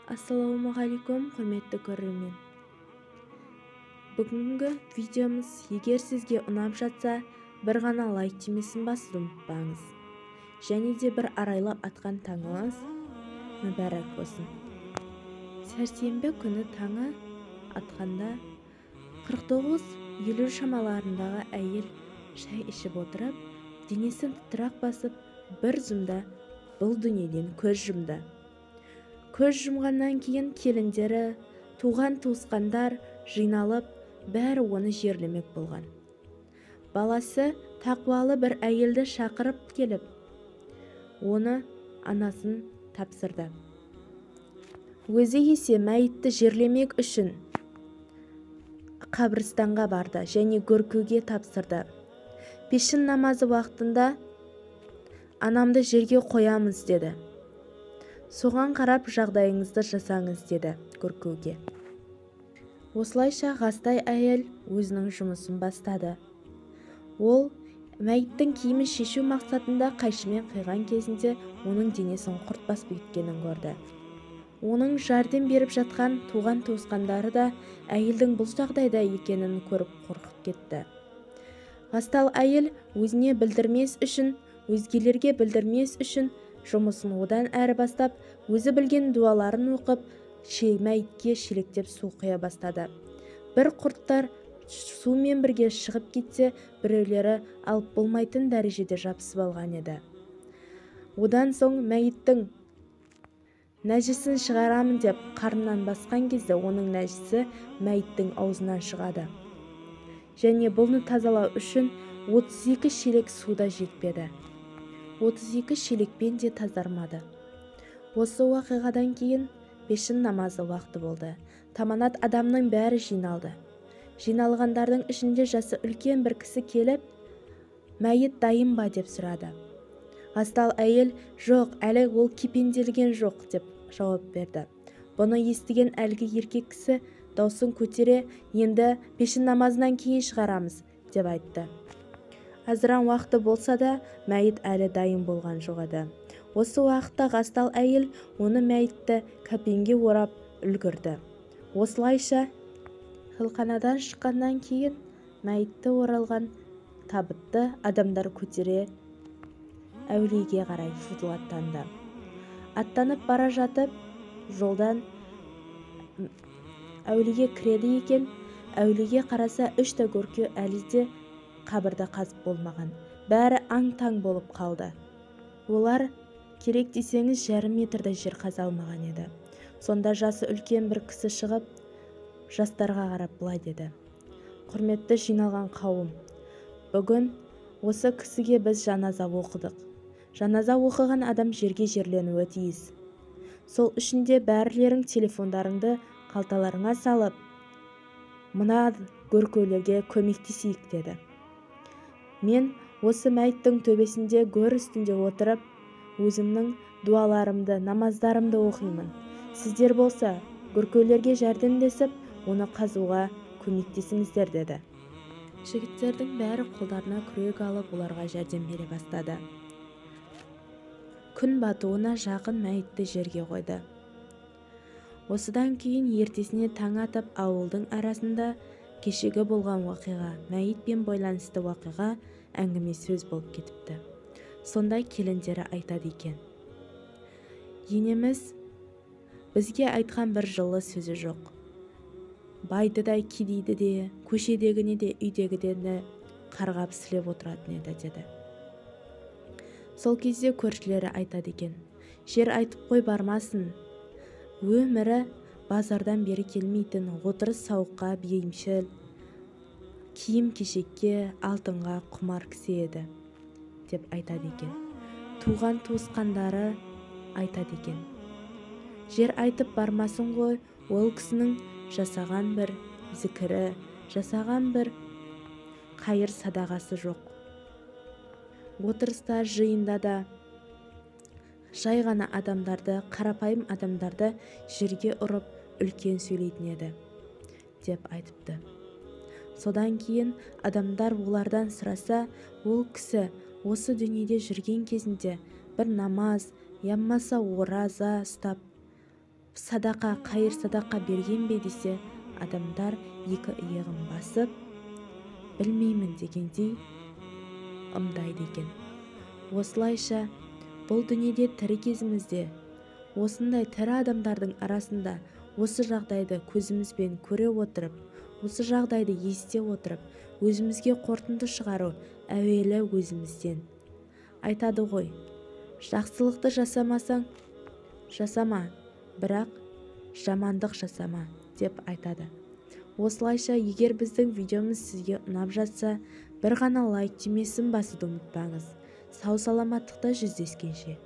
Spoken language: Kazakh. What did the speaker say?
Ассалаумағалейкум, құрметті көрермен! Бүгінгі видеомыз егер сізге ұнап жатса, бір ғана лайк түймесін басуды ұмытпаңыз. Және де бір арайлап атқан таңыңыз мүбәрәк болсын. Сәрсенбі күні таңы атқанда 49-50 шамаларындағы әйел шай ішіп отырып, денесін тытырақ басып, бір зұмда бұл дүниеден көз жұмды. Көз жұмғаннан кейін келіндері, туған-туысқандар жиналып, бәрі оны жерлемек болған. Баласы тақуалы бір әйелді шақырып келіп, оны анасын тапсырды. Өзі есе мәйітті жерлемек үшін қабірстанға барды және көркеуге тапсырды. Пешін намазы уақытында анамды жерге қоямыз деді. Соған қарап жағдайыңызды жасаңыз деді көркеуге. Осылайша ғастай әйел өзінің жұмысын бастады. Ол мәйіттің киімін шешу мақсатында қайшымен қиған кезінде оның денесін құрт басып кеткенін көрді. Оның жәрдем беріп жатқан туған-туысқандары да әйелдің бұл жағдайда екенін көріп қорқып кетті. Ғастал әйел өзіне білдірмес үшін, өзгелерге білдірмес үшін жұмысын одан әрі бастап, өзі білген дуаларын оқып, мәйітке шелектеп су құя бастады. Бір құрттар сумен бірге шығып кетсе, біреулері алып болмайтын дәрежеде жабысып алған еді. Одан соң мәйіттің нәжісін шығарамын деп қарнынан басқан кезде оның нәжісі мәйіттің аузынан шығады. Және бұны тазалау үшін 32 шелек суда жетпеді. 32 шелекпен де тазармады. Осы уақиғадан кейін пешін намазы уақыты болды. Таманат адамның бәрі жиналды. Жиналғандардың ішінде жасы үлкен бір кісі келіп, мәйіт дайын ба деп сұрады. Ғастал әйел, жоқ, әлі ол кепенделген жоқ деп жауап берді. Бұны естіген әлгі еркек кісі даусын көтере, енді пешін намазынан кейін шығарамыз деп айтты. Азыран уақыты болса да, мәйіт әлі дайын болған жоқ еді. Осы уақытта ғастал әйел оны мәйітті кәпенге орап үлгірді. Осылайша хилқанадан шыққаннан кейін мәйітті оралған табытты адамдар көтере әулиеге қарай жолаттанды. Аттанып бара жатып, жолдан әулиеге кіреді екен, әулиеге қараса үш та көркеу әлі де қабірді қазып болмаған. Бәрі аң-таң болып қалды. Олар керек десеңіз жарым метрдей жер қаза алмаған еді. Сонда жасы үлкен бір кісі шығып, жастарға қарап былай деді. Құрметті жиналған қауым, бүгін осы кісіге біз жаназа оқыдық. Жаназа оқыған адам жерге жерленуі тиіс. Сол үшін де бәрілерің телефондарыңды қалталарыңа салып, мына көркеулерге көмектесейік деді. Мен осы мәйіттің төбесінде гөр үстінде отырып, өзімнің дуаларымды, намаздарымды оқимын. Сіздер болса, көркеулерге жәрдемдесіп, оны қазуға көмектесіңіздер деді. Жігіттердің бәрі қолдарына күрек алып, оларға жәрдем бере бастады. Күн батуына жақын мәйітті жерге қойды. Осыдан кейін ертесіне таң атып, ауылдың арасында кешегі болған уақиға, мәйітпен байланысты уақиға әңгіме сөз болып кетіпті. Сонда келіндері айтады екен. Енеміз бізге айтқан бір жылы сөзі жоқ. Байды да, кедейді де, көшедегіні де, үйдегіні қарғап сілеп отыратын еді деді. Сол кезде көршілері айтады екен. Жер айтып қой бармасын. Өмірі базардан бері келмейтін, отырыс сауыққа бейімшіл, киім-кешекке, алтынға құмар кісі еді деп айтады екен. Туған туысқандары айтады екен. Жер айтып бармасын ғой, ол кісінің жасаған бір зікірі, жасаған бір қайыр садағасы жоқ. Отырыста, жиында да жай ғана адамдарды, қарапайым адамдарды жерге ұрып үлкен сөйлейтін еді деп айтыпты. Содан кейін адамдар олардан сұраса, ол кісі осы дүниеде жүрген кезінде бір намаз, яммаса ораза ұстап, Садақа, қайыр садақа берген бе десе, адамдар екі иығын басып, білмеймін дегендей ымдайды екен. Осылайша бұл дүниеде тірі кезімізде осындай тірі адамдардың арасында осы жағдайды көзімізбен көре отырып, осы жағдайды ести отырып, өзімізге қорытынды шығару әуелі өзімізден. Айтады ғой, жақсылықты жасамасаң жасама, бірақ жамандық жасама деп айтады. Осылайша, егер біздің видеомыз сізге ұнап жатса, бір ғана лайк түймесін басуды ұмытпаңыз. Сау саламаттықта жүздескенше.